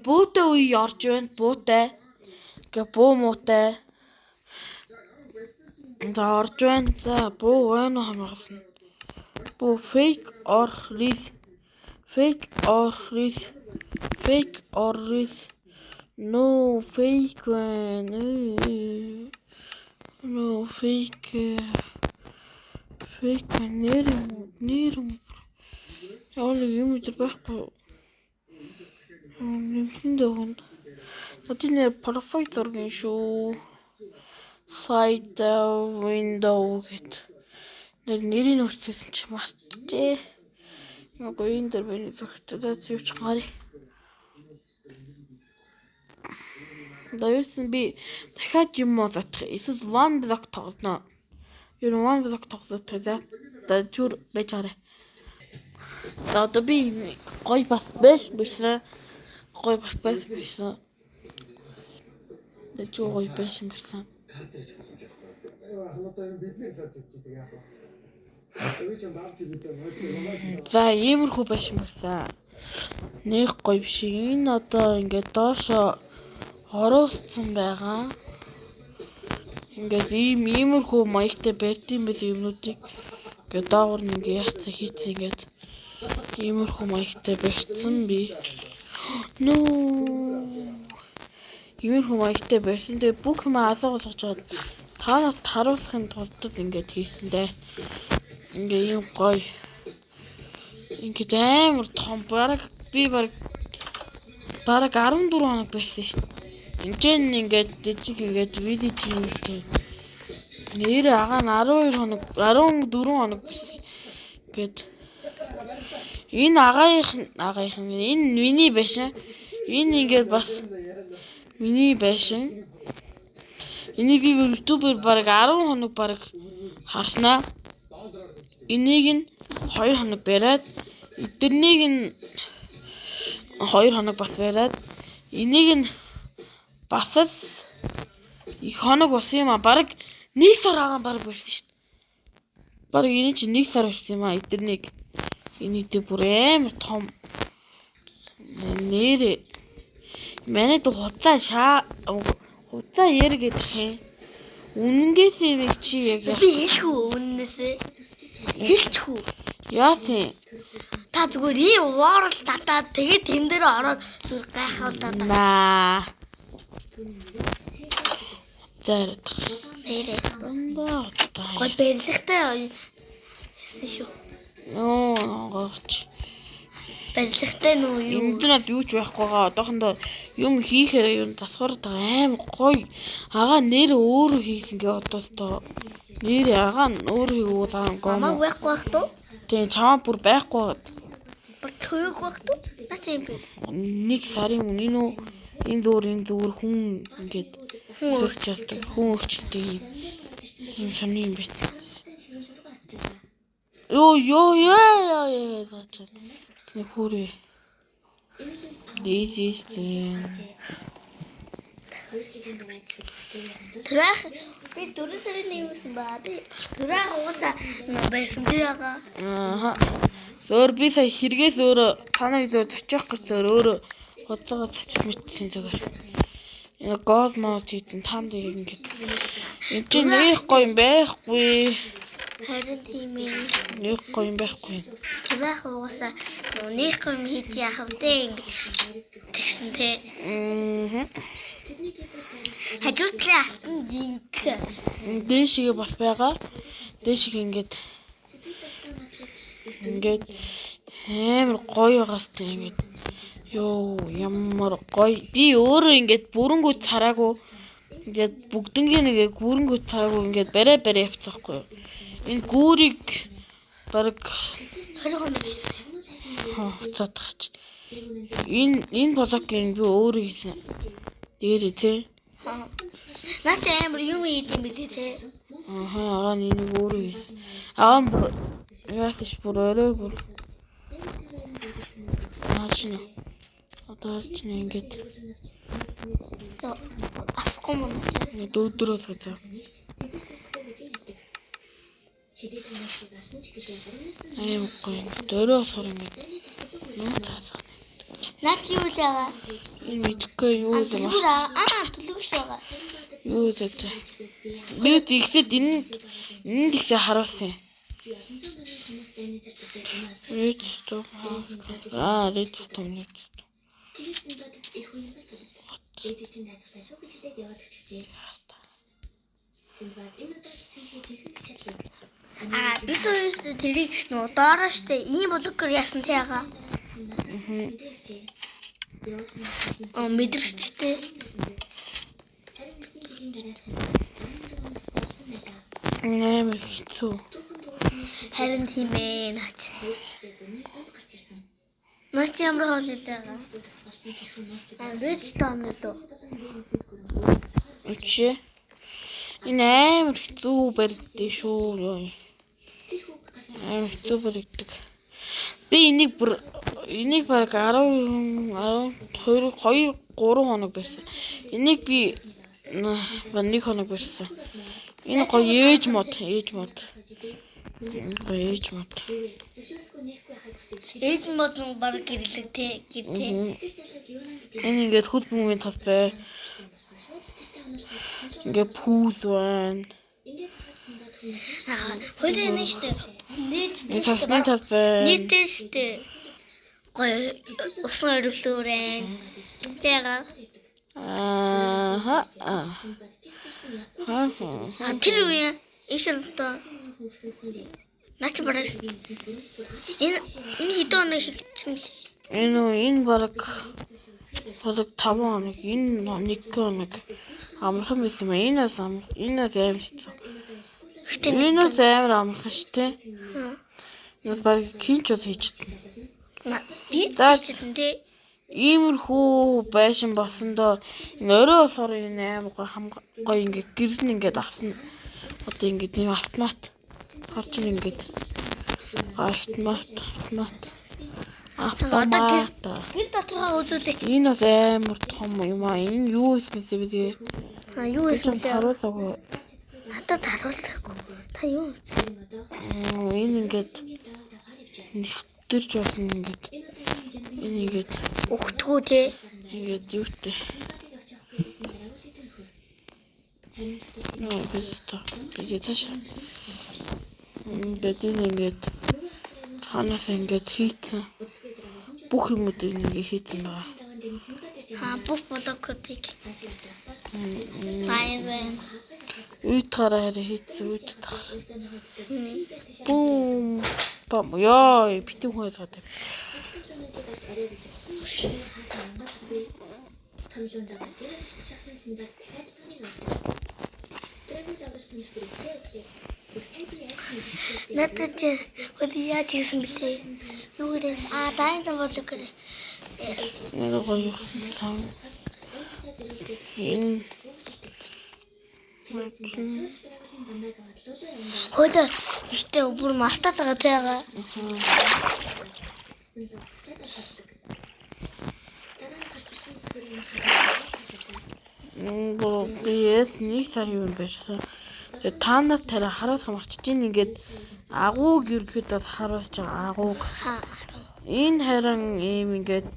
Буутай үе орж байна. Буутай. Ингээ буу муутай. За орж байна. За буу байна уу хамгаална. Буу fake or real. Fake or real. Fake or real. No fake байна. No fake. Fake нэр юм уу? Нэр юм. Яа нэг юм өдр байхгүй. Нэмсэн дөгөн. За нэр профайл зургийн шүү. Side window гэт. Нэр нэрийг өөрчилсөн чи мартжээ. Үгүй энэ дэр би нэг зөгтөө. За юу ч гарыг. Дайсан би дахиад юм бодох. Эсвэл one block тоглоно. Ер нь one block тоглох за. За зүр байж гараа. За одоо би гоё бас байж бирсэн. Гоё бас байж бирсэн. За чи гоё байж бирсэн. За иймэрхүү байж бирсэн. Нэг гоё биш. Энэ одоо ингээд доошо ороосцсон байгаа. Ингээд ийм иймэрхүү маягтай барьдсан байл юмнуудыг ингээд доогуур нь ингээд яцсан хийцэн ингээд иймэрхүү маягтай барьсан би. Нөө иймэрхүү маягтай барьсан. Тэгээ бүх юм алга болгож чад та нарт харуулахын тулд ингээд хийсэн дээ. Ингээ ийм гоё. Ингээд амар том бараг би бараг 14 хоног барьсан шүү дээ. Энд чинь ингээд жижиг ингээд видео хийх нэр агаа нь 12 хоног 14 хоног байсан. Ингээд энэ агаагийнх нь энэ миний байшин. Энэ ингээд бас миний байшин. Энийг би YouTube-ээр бараг 10 хоног бараг харснаа. Энийг нь 2 хоног бариад эдэрнийг нь 2 хоног бас бариад энийг нь бас л их хоног болсон юм а. Бараг 1 сар агаан бараг барьсан шүү дээ. Бараг энэ чинь 1 сар барьсан юм а. Эдэрнийг энийг тэг бүр амар том нэр манайд худлаа шаа худлаа яр гэдэг юм. Үнэнгээс юм чи яг би хэлэх үү үннээсээ хэлчих үү? Яасан? Та зүгээр ийм world татаад тэгээд тэн дээр ороод зүгээр гайхалдаад. Наа. Зарах. Нэрээ. Дандаа удаа. Гой барилгатай хийсэн шүү. Нөө гоч. Барилгатай нүү юу? Энд нь юу ч байхгүй байгаа. Одоохондоо юм хийхээр юм засвар байгаа аим гоё. Агаа нэр өөрөө хийсэн гэ одоо тоо. Нэр агаа нь өөрөө хийгүү заа гоо. Намайг байхгүй байх туу? Тийм чамаа бүр байхгүй. Бүр төөг байх туу? Наа чи юм бэ? Нэг сарын өмнө энэ үү энэ зүгээр хүн ингээд Хүн өөрчлөлттэй хүн өөрчлөлттэй юм сони юм байна. Йоо ёо яа яа заач. Нэг хүрээ. This is Тэрэх би 4 сарын 1-ээс ба. Би тэрэх уусаа барьсан тэр байгаа. Ааха. Зөөр би сая хэрэгээс өөрөө та нарыг зөөр зочих гэж зөөр өөрөө худлаагаа зочих мэтсэн зүгээр. Энэ гол мод хийдэн там дээр ингээд. Энд чинь нэг гоё юм байхгүй. Харин тийм ээ. Нэг гоё юм байхгүй. Тэрэх уусаа нэг юм хийж яах вэ ингэж тэгсэн те. Аа. Хажуу талын алтан жинк. Дээшгээ бас байгаа. Дээшгээ ингээд ингээд амар гоё байгаас тийм ингээд ёо ямар гоё. Би өөрөө ингээд бүрэнгүү цараагүй ингээд бүгднгийн нэг бүрэнгүү цараагүй ингээд барай барай явцсахгүй юу. Энэ гүүрийг бараг 20 хоног хийсэн. Цаатгач. Энэ блокийг би өөрөө хийсэн. Дээрээ тий. Наа чи амар юм хийд юм билээ те. Аха агаа нь энийг өөрөө хийсэн. Агаа нь бүр яасан ч бүр орой бүр наач нь. Одоо харж нь ингээд Асахгүй мөн. дөөдрөө цаа. Аим гоё. Дөрөв болохоор ингээд нүүн цаасах. Наад юу л байгаа? Энэ мэдхгүй юу л Төлөвш байгаа. аа төлөвш байгаа. Юу л вэ? Би тэгсэд энэ тэгсээ харуулсан. Redstone. Аа, redstone. Аа би түрээс тэрийг нөгөө доороо штэ ийм блокер яасан те яга. Аа мэдрэгчтэй. Амар хэцүү. Харин тийм ээ наач. Наач ямар хоол илээ байгаа. Аа redstone лөө. Үчи. Энэ амар хэцүү баригдээ шүү. Йой. Амар хэцүү баригддаг. Би энийг бүр энийг баг 10 12 2 3 хоног барьсан. Энийг би нэг хоног барьсан. Энэ гоё ээж мод, ээж мод. Энэ гоё ээж мод. Ээж мод нь баг гэрлэг те гэр те. Энэ ингээд хөд бүүмийн талбай. Ингээд пүүл байна. Аа хөлөө нэг штэ. Энэ Нийт цасны талбай. нийтээ штэ. Гоё усан өргөлөөрэн. Тэга. Ааха. Аа. А тэр үе иш л одоо наач бараг энэ энэ хэдэн хоног хийгдсэн бэлээ. Энэ үү, энэ баг 5 хоног, энэ 1 хоног амархан байсан юм. Энэ бас амар, энэ бас амар хэцүү. Гэтэ Энэ бас амар амархан шүү дээ. Энэ баг хинч бол хийж чадна. би За. хийсэн те. Иймэрхүү байшин болсондоо энэ орой болохоор энэ амар гоё хамга гоё ингээд гэрэл нь ингээд асна. Одоо ингээд ийм автомат харж ин ингээд автомат автомат автомат. Гэр доторхоо үзүүлээч. Энэ бас амар том юм аа. Энэ юу юм бэ бэ? А юу Би юм ч бэ? харуулаагүй. Надад харуулаагүй. Та юу? Энэ ингээд нэвтэрч болно ингээд. Энэ ингээд Өгтгүү те. ингээд юутай. Нөө бистэ. Би цаашаа. Ингээд энэ ингээд цаанаас ингээд хийцэн. Бүх юмуд энэ ингээд хийцэн байгаа. А бүх блокуудыг. Баян байна. Үйд гараа хараа хийцэн үйд тахаар. Бүүм. Бам. Йоо, битэн хүн яагаад вэ? Надад чи хөл яаж хийсэн бэлээ? Юу гэрэс а дайн блок. Нэг гоё лам. Энэ Хөл ихтэй бүр мартаад байгаа те байгаа. Бүр би яс нэг сар юм барьсан. Тэгээ та нар тарай хараас хамарч чинь ингээд агууг ерөөдөө харуулж байгаа агууг. Ха. Энэ харин ийм ингээд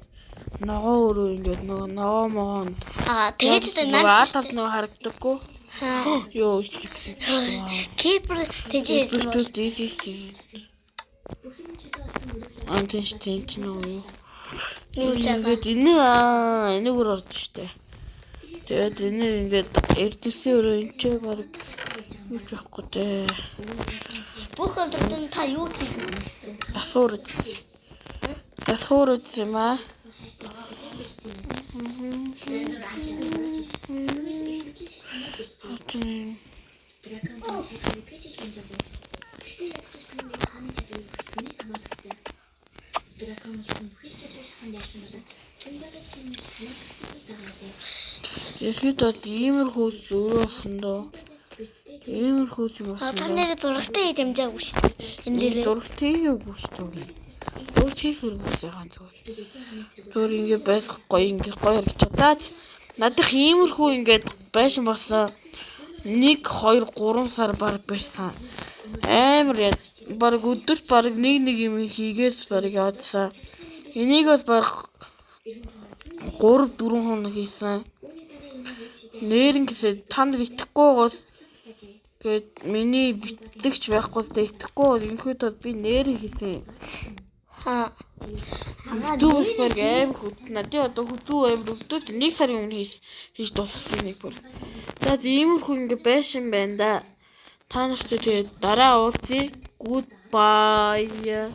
ногоо өрөө ингээд нөгөө ногоо могоонд А тэгээд нөгөө наад аль талд нөгөө харагддаггүй. ха. Йоо. Кипр тэгж хэлсэн бол. Бүртүүл дийс тийм. Аа тийм ч тийм ч нөгөө юу. Юу л байгаа. Ингээд энэ аа энийг өөр орж штэ. Тэгээд энэ ингээд эрдэрсэн өрөө энэ ч баг юу ч байхгүй дээ. Бүх өдрөд нь та юу хийсэн бэ? Дасуур үзсэн. Дасуур үзсэн юм аа. Хатны Ерхэд бол иймэрхүү өрөө болсон доо. Иймэрхүү юм А болсон та доо. нэр зурагтай хийж амжаагүй шүү дээ. Энэ дээр Зурагт хийгээгүй шүү дээ. Зурагт хийх хэрэггүй гаан зүгээр. Зүгээр ингэ байх гоё ингэ гоё харагдаж. Надад иймэрхүү ингээд байшин болсон. 1 2 3 сар баг барьсан. Амар баг өдөрт баг нэг нэг юм хийгээс баг яадсан. Энийг бол баг 3 4 хоног хийсэн. Нэрнгэсээ та нар итгэхгүй байгаас гээд миний битлэгч байхгүй л дээ, итгэхгүй бол ерөнхийдөө би нэр хийсэн. Ха. Дүүс баг амар хөдөлнө. Би одоо хөдөө амар өвдөж 1 сарын өмнө хийж дуусгасан нэг бүр. За, иймэрхүү ингээ байшин байна да. Та нартай тэгээд дараа уулзъя. Goodbye.